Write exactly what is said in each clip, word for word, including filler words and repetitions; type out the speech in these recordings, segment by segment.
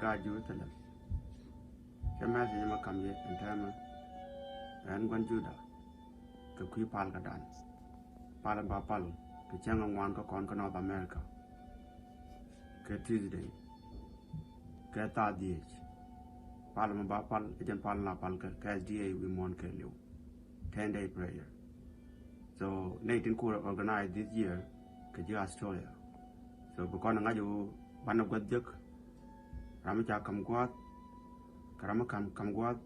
Kä Jerusalem. Cɛ message mɛ kam yɛ ɛn täämɛ, ɛn gua̱n Juda, kɛ kui̱ pal kɛ dan. Pal ba pal kɛ cäŋ ŋuan kä kɔn kä North America, kɛ Tuesday, kɛ thaa dhieec. Pal mɛ ba pal ɛ jɛn pal la pal kɛ, kɛ S D A wi̱i̱ muɔ̱ɔ̱n kɛɛliw. Ten day prayer. So nɛy tin ku organize this year kɛ ji̱ Australia. So bi kɔn ŋa̱c ɣöö banɛ gua̱th jek, ram mi ca kam gua̱a̱th kɛ ram mi kam kam gua̱a̱th.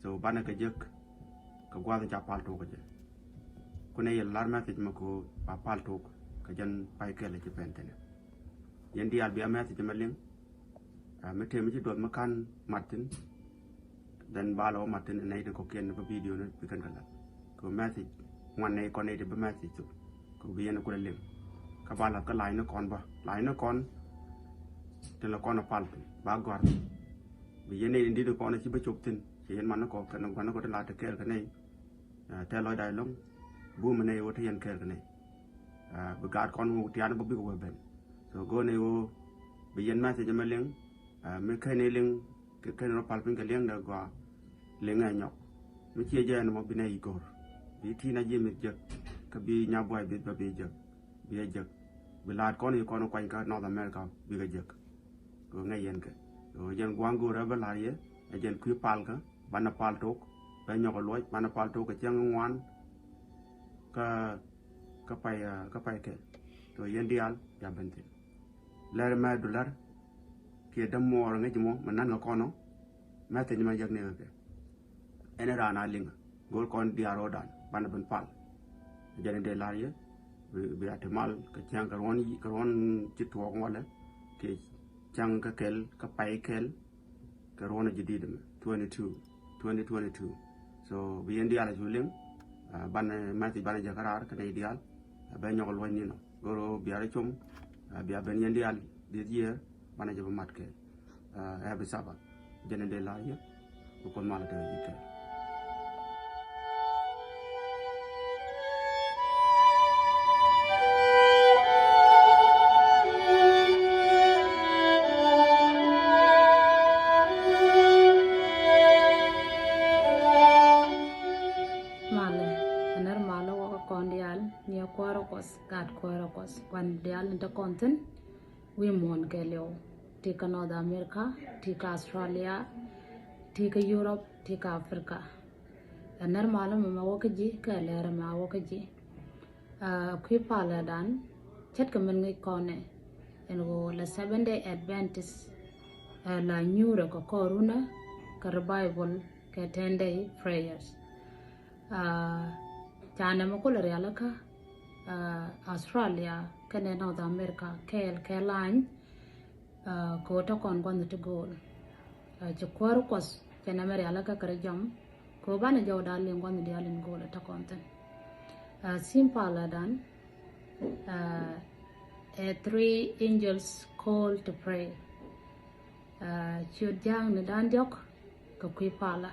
So banɛ kɛ jek kɛ gua̱a̱th in ca pal tok kɛ jɛ. Kunɛ yɛ lar message mɛ kɛ ɣöö ba pal tok kɛ jɛn pay kɛl ci pɛn thinɛ. Yɛn diaal bia message mɛ liŋ. Ah, mi tëë mi ci duɔth mi ka̱n mat thi̱n. Then ba lɔ mat thi̱n nɛy ti kɔ̱kiɛn ni bä video ni bi kɛn kɛ la̱t. Kɛ message ŋuan nɛy kɔn nɛy ti bä message thok. Kɛ bi yɛn kulɛ liŋ. Kä ba la̱t kä la̱a̱c ni kɔn bä. La̱a̱c ni kɔn tin lɛ kɔn a pal thi̱n. Ba gɔ̱a̱r. Bi yɛn nɛy ti di̱t kɔn ci bä cop thi̱n. Ci yɛn man ni kɔ kɛn gua̱n ni kɔ ti la̱t ti kɛɛl kɛ nɛy. Ah, tɛl lɔcda ɛlɔ̱ŋ. Bumɛ nɛy wä te yɛn kɛɛl kɛ nɛy. Ah, bi gaat kɔn wä tiaani bä bikɛ wä ben. So go̱o̱r nɛy wä bi yɛn message mɛ liŋ. Ah, mi kɛn i̱ liŋ kɛ kɛn rɔ pal piny kɛ liŋdɛ gɔaa. Liŋ ɛ nyɔk. Mi ciɛ jɛ ɛn mɔ bi nɛy i̱ go̱o̱r. Bi ti̱i̱n a ji̱ mith jek. Kä bi nya buay bi bä bi jek. Bi ɛ jek. Bi laat kɔn i̱ kɔn kuany kä North America bikɛ jek. Kɛ ŋäc yɛn kɛ. Kɛ jɛn gua̱a̱ŋ go̱o̱rä bä la̱r yɛ ɛ jɛn kui̱ palkä banɛ pal tok. Bɛ nyɔk ɛ luɔc banɛ pal tok kɛ cäŋ ŋuan. Kä kä pay kä pay kɛ. Kɛ yɛn diaal ya ben thi̱n. Lɛr mɛ dular kiɛ dämuɔɔr ŋäc mɔ mɛ nan kɛ kɔnɔ. Mɛ thi̱n mɛ jɛk ni kɛ kɛ. Ɛn raan a liŋ go̱o̱r kɔn diaal rɔɔdan banɛ ben pal. Jɛn in dee la̱r yɛ bi a ti mal kɛ cäŋ kɛ ruɔ̱n kɛ ruɔ̱n ci tuɔɔk ŋuɔlɛ kɛ cäŋ kɛ kɛl kɛ pay kɛl kɛ ruɔ̱n a ji̱ di̱t mɛ twenty two, twenty twenty two. So bi yɛn diaal a cu liŋ. Banɛ message banɛ jɛ kä raar kɛ nɛy diaal. Bɛ nyɔk luɔ̱c ninɔ go̱o̱r bia rɔ com. Bia ben yɛn diaal this year. Banɛ jɛ bä mat kɛ. Happy Sabbath. Jɛn in dee la̱r yɛ. Bi Kuoth mal a te ji̱ kɛ. Malɛ, ɛ nɛr malä wä kä kɔn diaal, ni ɛ kuäärä Kuɔth, gaat kuäärä Kuɔth, gua̱n diaal in te kɔn thi̱n. Wi̱i̱ muɔ̱ɔ̱n kɛɛliw, ti kä North America, ti kä Australia, ti kä Europe, ti kä Africa. Ɛ nɛr malä mɛ mɛ wä kä ji̱, kɛ lɛr mɛ wä kä ji̱. Ah, kui̱ palä dan, ce̱tkɛ min ŋäc kɔnɛ ɛn ɣöö la Seventh Day Adventist, ah, la nyuurɛ kɛ kɔrunä kɛ revival kɛ ten day prayers. Ah, ca nɛmɛ kulɛ rialikä, ah, Australia kɛnɛ North America kɛɛl kɛ lany. Ah, kɛ ɣöö te kɔn gua̱nh ti go̱o̱l. Ah, ci kuäär Kuɔth cɛ nɛmɛ rialikä kɛ rɛ jɔm. Kɛ ɣöö banɛ jɔw da̱a̱ liŋ gua̱nh diaal in go̱o̱l ɛ te kɔn thi̱n. Ah, theme palä dan, ah, ɛ Three Angels Call to Pray. Ah, ciöt ja̱a̱ŋ ni da̱a̱n diɔ̱k kɛ kui̱ palä.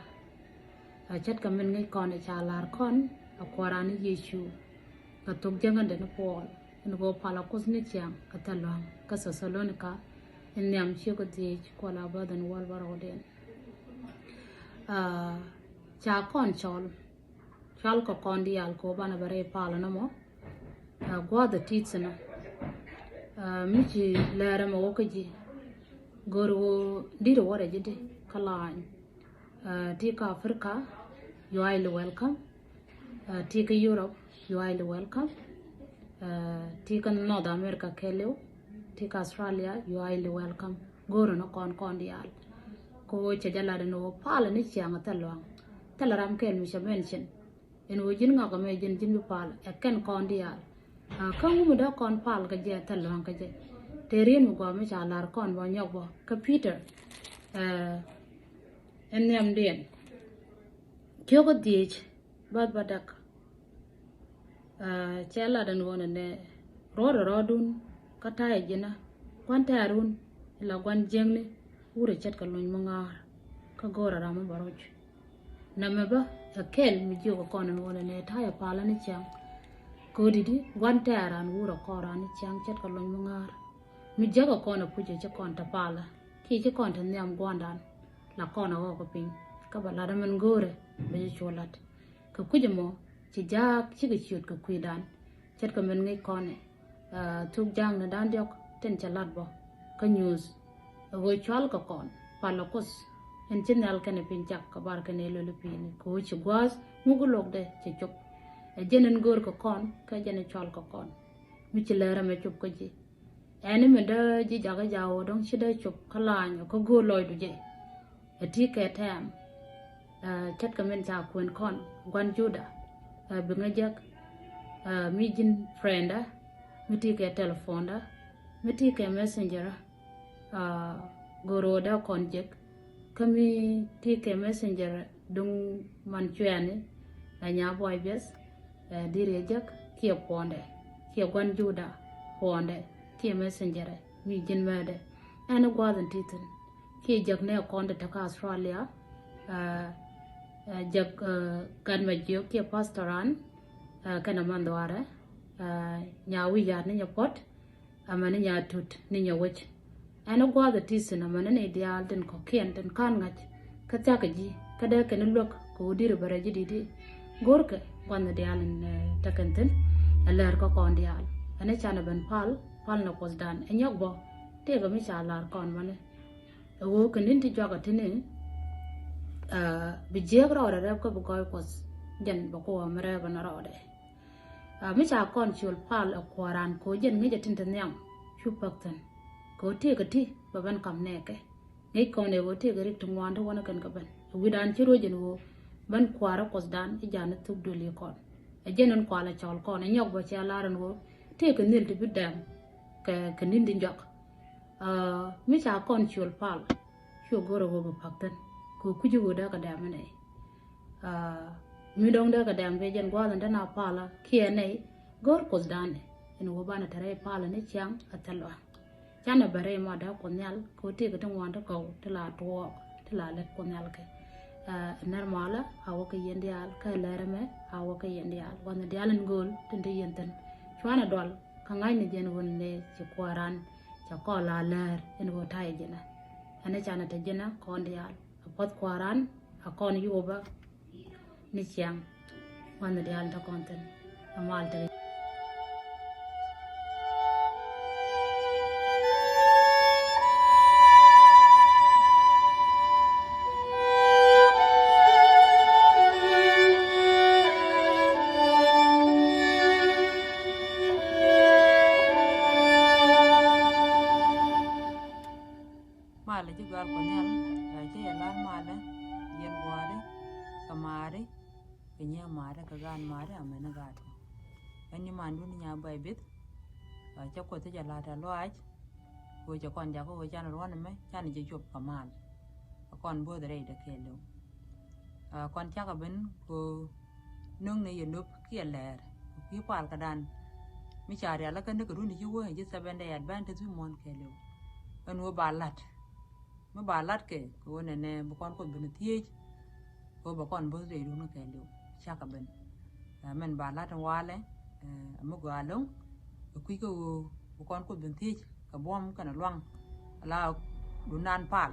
Ah, ce̱tkɛ min ŋäc kɔn ɛ ca la̱r kɔn ɛ kua̱ran ni Yecu. Kɛ thok jäŋändɛ ni Puɔl in ɣöö palä Kuoth ni ciaŋ kɛ thil lua̱ŋ kä Thɛthalonika in nhiam ciek kä dhiec kuɔl a bäth in wäl bärɔwdiɛn. Ah, ca kɔn cɔl, cɔl kɛ kɔn diaal kɛ ɣöö banɛ bɛ rɛy palä nɔmɔ. Ah, gua̱a̱th ɛ ti̱th thi̱n ɔ. Ah, mi ci lɛr ɛmɛ wä kä ji̱. Go̱r ɣöö di̱t ɛ wä rɛ ji̱ di kä lany. Ah, ti kä Africa, you are highly welcome. Ah, ti kä Europe, you are highly welcome. Ah, ti kä North America kɛɛliw, ti kä Australia, you are highly welcome. Go̱r ɛn ɔ kɔn kɔn diaal. Kɛ ɣöö cɛ jɛ lat ɛn ɣöö palä ni ciaŋ ɛ thil lua̱ŋ. Thilɛ ram kɛl mi cɛ mention. Ɛn ɣöö ji̱n ŋɔak ɛmɛ ji̱n ji̱n bi pal ɛ kɛn kɔn diaal. Ah, kä ŋu mi dee kɔn pal kä jɛ thil lua̱ŋ kä jɛ. Te rien mi gɔaa mi ca la̱r kɔn bä nyɔk bä kä Peter. Ah, ɛn nhiamdiɛn. Ciök kä dhiec bäth bädäk. Ah, cɛ lat ɛn ɣöö nɛ nɛ ruɔ̱t ɛ rɔɔdun kä ta̱yɛ ji̱nä gua̱n tɛ̈run ila gua̱n jiäkni wurɛ ce̱tkɛ luny mi ŋa̱a̱r kä go̱o̱rɛ ram mi bä ruc. Nɛmɛ bä ɛ kɛl mi jiök ɛ kɔn ɛn ɣöö nɛ nɛ ta̱yɛ palä ni ciaŋ. Köödi di gua̱n tɛ̈r ran wurɛ kɔn ran ni ciaŋ ce̱tkɛ luny mi ŋa̱a̱r. Mi jäk ɛ kɔn ɛ puc ɛ ci kɔn te palä. Ci ci kɔn te nhiam gua̱ndan la kɔn a ɣɔk piny kä ba lat min go̱o̱rɛ bɛ ci cu lat. Kɛ kui̱c ɛmɔ ci jaak cikɛ ciöt kɛ kui̱dan. Ce̱tkɛ min ŋi̱c kɔn ɛ thuk ja̱a̱ŋ ni da̱ŋ diɔ̱k tin cɛ lat bä kä nyuuth. Ɛ ɣöö cual kɛ kɔn palä Kuoth in ci nhial kɛnɛ piny cak kɛ bar kɛnɛ loli pi̱i̱ni kɛ ɣöö ci gua̱a̱th ŋuk lokdɛ cɛ cop. Ɛ jɛn in go̱o̱r kɛ kɔn kä jɛn in cual kɛ kɔn mi ci lɛr ɛmɛ cop kä ji̱. Ɛn mi dee ji̱ jakä ja̱ ɣöö dɔ̱ŋ ci dee cop kä la̱a̱ny kä go̱o̱r lɔcdu jɛ. Ɛ ti kɛ tɛm ce̱tkɛ min ca kuën kɔn gua̱n Juda. Bi ŋä jek mi ji̱n friendä mi ti kɛ telephonedä mi ti kɛ messengerä. Go̱o̱r ɣöö dee kɔn jek kä mi ti kɛ messenger duŋ man cuɛɛni la nya buay biɛth. Diri ɛ jek kiɛ puɔndɛ kiɛ gua̱n Juda puɔndɛ kiɛ messenger mi ji̱n mɛɛdɛ. Ɛn gua̱a̱th in ti thi̱n kiɛ jek nɛ kɔn te te kä Australia. Jek gat ma jiök kiɛ pastoran kɛnɛ man dhuaarɛ nya wi̱i̱ ya̱a̱t ni nyɛ puɔ̱t. Amäni nya tut ni nyɛ wec. Ɛn gua̱a̱th ɛ ti thi̱n amäni ni diaal tin kɔ̱kiɛn tin ka̱n ŋa̱c kä thia̱k ɛ ji̱ kä dee kɛn luäk kɛ ɣöö di̱t bɛ rɛc ji̱ di̱t i̱ go̱rkɛ gua̱nh diaal in tekɛn thi̱n. Ɛ lɛr kä kɔn diaal ɛn canɛ ben pal pal nɛ Kuothdan ɛ nyɔk bä. Tëëkɛ mi ca la̱r kɔn mäni ɛ ɣöö kɛ ni̱n ti juakä ti̱ni bi jiääk rɔɔdɛ rɛp kä bi gɔɔy Kuɔth. Jɛn bɛ kuɔ mi rɛp ɛn rɔɔdɛ. Mi ca kɔn ciöl pal ɛ kua̱ran kɛ ɣöö jɛn ŋäcɛ tin te nhiam cu päk thi̱n. Kɛ ɣöö tëëkɛ ti bɛ ben kam nɛɛkɛ ŋäc kɔn ɛ ɣöö tëëkɛ rik ti ŋuan ti wänä kɛn kɛ ben ɛ wi̱dan ci ruɔ̱c ɛn ɣöö ben kua̱r ɛ Kuɔthdan i̱ ja̱a̱n i̱ thuk duël i̱ kɔn. Ɛ jɛn ɛn kual ɛ cɔl kɔn ɛ nyɔk bä cia lar ɛn ɣöö tëëkɛ nhiël ti bi dɛm kɛ kɛ ni̱n ti jɔak. Mi ca kɔn ciöl pal cu go̱r ɛ ɣöö bi päk thi̱n kɛ ɣöö kui̱ci ɣöö dee kɛ dɛm inɛy. Mi dɔ̱ŋ dee kɛ dɛm kɛ jɛn gua̱a̱th in te na palä kiɛ nɛy go̱r Kuothdan in ɣöö banɛ te rɛy palä ni ciaŋ a thil lua̱ŋ. Canɛ bɛ rɛy ma dee Kuoth Nhial kɛ ɣöö tëëkɛ ti ŋuan ti gɔw ti la tuɔɔk ti la lät Kuoth Nhial kɛ. Nɛr malä a wä kɛ yɛn diaal kä lɛr ɛmɛ a wä kɛ yɛn diaal gua̱nh diaal in gööl tin te yɛn thi̱n. Cuanɛ dual kä ŋa̱cni jɛn ɣöö ni ci kua̱ran ca kɔn la lɛr in ɣöö ta̱yɛ ji̱nä. Ɛn canɛ te ji̱nä kɔn diaal a puɔth kua̱ran a kɔn yupä ni ciaŋ. Gua̱nh diaal te kɔn thi̱n a mal te. Malɛ ji̱ gɔaar Kuɔth Nhial, ɛ cä yɛ lar malɛ, yɛn gua̱a̱ri kɛ maari kɛ nyiee maari kɛ gaat maari amäni gaat. Ɛn ni mandun nya buay bith. Cä Kuoth cä jɛ la̱t a lɔaac. Ɣöö cɛ kɔn jakä ɣöö canɛ ruɔ̱n ɛmɛ canɛ jɛ cop kɛ mal. Ɛ kɔn bo̱o̱th rɛydɛ kɛɛliw. Kɔn cakɛ ben kɛ ɣöö nöŋnɛ yɛ nöp kiɛ lɛɛr kɛ kui̱ pal kädan. Mi ca rial kä näk kɛ runi ci wee ji̱ Seventh Day Adventist wi̱i̱ muɔ̱ɔ̱n kɛɛliw. Ɛn ɣöö ba la̱t mi ba la̱t kɛ kɛ ɣöö nɛnɛ bi kɔn Kuoth ben thiec. Kɛ ɣöö bɛ kɔn bo̱o̱th rɛydun kɛɛliw cakɛ ben. Ɛ mɛn ba la̱t in walɛ ɛ mi gɔaa lo̱ŋ. Kɛ kui̱ kä ɣöö bi kɔn Kuoth ben thiec kɛ buɔ̱m kɛnɛ luaŋ. Ala dunan pal.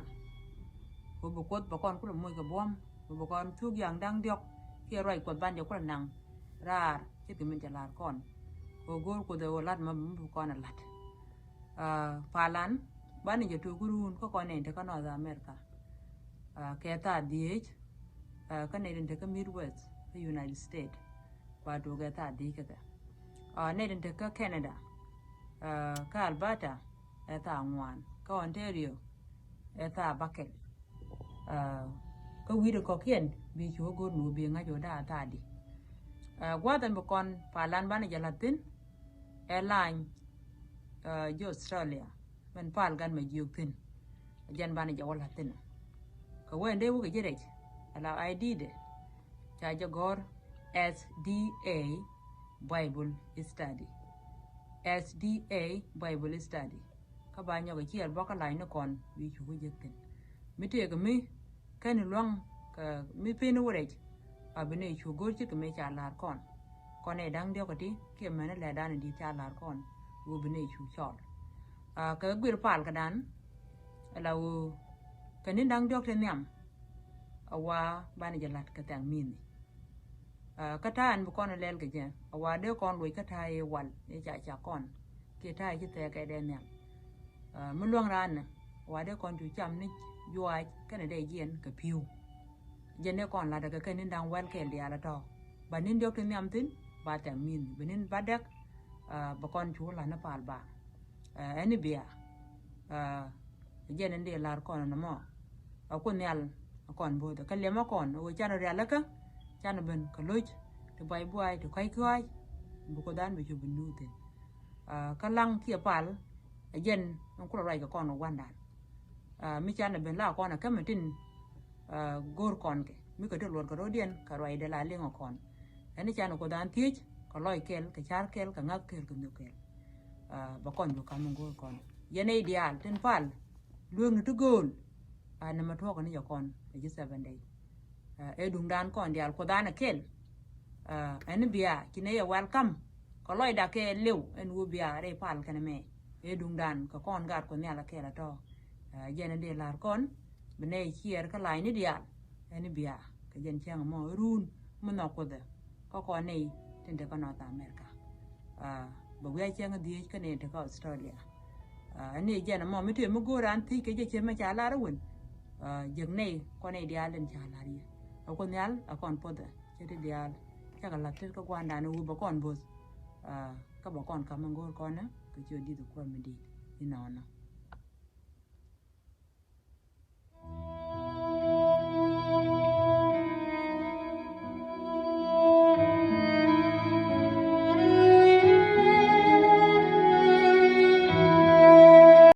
Kɛ ɣöö bi Kuoth bɛ kɔn kulɛ moc kɛ buɔ̱m kɛ ɣöö bɛ kɔn thuk yaŋ da̱ŋ diɔ̱k kiɛ ruac Kuɔth ban jɛ kulɛ naŋ raar ce̱tkɛ min cɛ la̱r kɔn. Kɛ ɣöö go̱o̱r Kuoth ɛ ɣöö la̱t mɔ mi bi kɔn ɛ la̱t. Palan banɛ jɛ to̱o̱k run kä kɔn nɛy tin te kä North America. Kɛ thaa dhieec kä nɛy tin te kä Midwest kä United States. Ba to̱o̱k ɛ thaa dhieec kä kɛ nɛy tin te kä Canada. Kä Alberta ɛ thaa ŋuan kä Ontario ɛ thaa bäkɛl. Kä wi̱i̱dɛ kɔ̱kiɛn bi cu kä go̱r ni wä bi ŋa̱c wä da̱a̱ thaa di. Gua̱a̱th ɛn bi kɔn palan banɛ jɛ la̱th thi̱n. Ɛ lany ji̱ Australia mɛn pal gan mɛ jiök thi̱n. Jɛn banɛ jɛ wä la̱th thi̱n. Kɛ wee ɛn dee wä kɛ ji̱ rɛc ala I D dɛ ca jɛ gɔ̱r S D A Bible Study. S D A Bible Study. Kä ba nyɔk ɛ ciɛɛr bä kä la̱ny ni kɔn bi cu kä jek thi̱n. Mi tëëkɛ mi kɛn lua̱ŋ kɛ mi pin wä rɛc. A bi nɛy cu go̱r ce̱tkɛ mëë ca la̱r kɔn. Kɔn ɛ da̱ŋ diɔ̱k kä ti kiɛ mɛn ɛ lɛ̈dan in di̱i̱t ca la̱r kɔn. Ɣöö bi nɛy cu cɔl kɛ guir pal kädan. Ala ɣöö kɛ ni̱n da̱ŋ diɔ̱k ti nhiam, a wa banɛ jɛ la̱t kɛ thɛŋ mi̱ni. Kä ta̱a̱ ɛn bi kɔn lɛl kɛ jɛ, a wa dee kɔn luɔc kä ta̱a̱ i̱ wal i̱ ca ca kɔn kiɛ ta̱a̱ i̱ ci thɛɛk kɛ dee nhiam. Mi luäŋ raan nɛ, a wa dee kɔn cu cam ni juaac kɛnɛ dee jiɛn kɛ pi̱w. Jɛn dee kɔn la̱tdɛ kɛ kɛ ni̱n da̱ŋ wɛl kɛɛl diaal a tɔ̱. Ba ni̱n diɔ̱k ti nhiam thi̱n ba thɛŋ mi̱ni, ba ni̱n ba dɛk. Bɛ kɔn cu la̱t ni pal ba ɛn i̱ bia. Jɛn in dee la̱r kɔn ɛn ɛmɔ. A Kuoth Nhial a kɔn bo̱o̱th kä liɛmä kɔn ɣöö canɛ rialikä, canɛ ben kɛ lo̱c ti buay buay ti kɔ̱a̱c kɔ̱a̱c. Bi Kuoth an bi cu bi nuuth thi̱n. Kä laŋ kiɛ pal ɛ jɛn in kulɛ ruac kɛ kɔn ɛ gua̱ndan. Mi canɛ ben la kɔn ɛ kämɛ tin go̱o̱r kɔn kɛ mi kɛ ti luɔt kɛ ro̱diɛn kɛ ruacdɛ la liŋ ɛ kɔn. Ɛn i̱ canɛ Kuoth an thiec kɛ lɔc kɛl kɛ ca̱r kɛl kɛ ŋa̱th kɛl kɛ nhök kɛl. Bɛ kɔn cu ka̱m in go̱o̱r kɔn yɛn ɛ i̱ diaal tin pal. Lueŋni ti gööl a nɛmɛ tuɔɔkɛ ni jɛ kɔn ɛ ji̱ seven day. Ɛ duŋdan kɔn diaal Kuoth an ɛ kɛl. Ɛn i̱ bia ci nɛ yɛ welcome kɛ lɔcda kɛ liw ɛn ɣöö bia rɛy pal kɛnɛ mɛ. Ɛ duŋdan kɛ kɔn gaat Kuoth Nhial ɛ kɛl ɛ tɔ̱. Jɛn in dee la̱r kɔn bi nɛ ciɛɛr kä la̱a̱cni diaal. Ɛn i̱ bia kɛ jɛn cäŋ ɛmɔ ɛ ruun mi nhɔk Kuoth ɛ kä kɔn nɛy tin te kä North America. Bɛ wi̱i̱ a cäŋ ɛ dhieec kä nɛy te kä Australia. Ɛn i̱ jɛn ɛmɔ mi tëë mi go̱o̱r an thiec kɛ jɛ cɛ mɛ ca lar ɛ wen. Jek nɛy kɔn nɛy diaal tin ca lar yɛ. Ɛ Kuoth Nhial ɛ kɔn puɔthɛ cɛ ti diaal cakɛ la̱t tet kä gua̱ndan ɛ wu bɛ kɔn bo̱th. Kä bɛ kɔn ka̱m in go̱o̱r kɔn ɛ kɛ ciö di̱th ɛ kuäär mi di̱i̱t inɔnɔ.